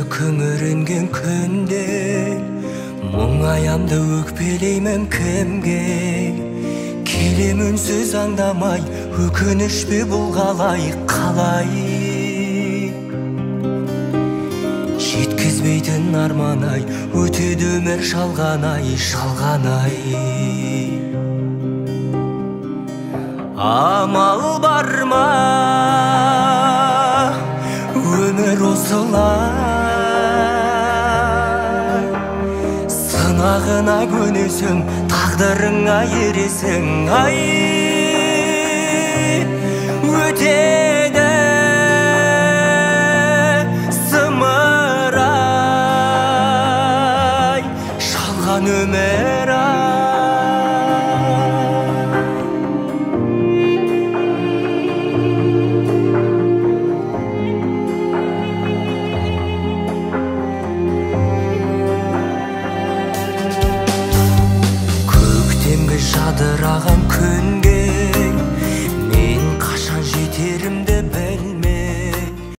Күңіренген күнде мұңаямды өкпелеймін кімге? Келем үнсіз аңдамай, өкініш пе бұл қалай, қалай? Жеткізбейтін арман ай, өтеді өмір жалған ай, жалған ай. Амал бар ма, өмір осылай? Сынағына көнесің, тағдырыңа ересің, ай, өтеді зымырай, жалған өмір ай. Жадыраған күнге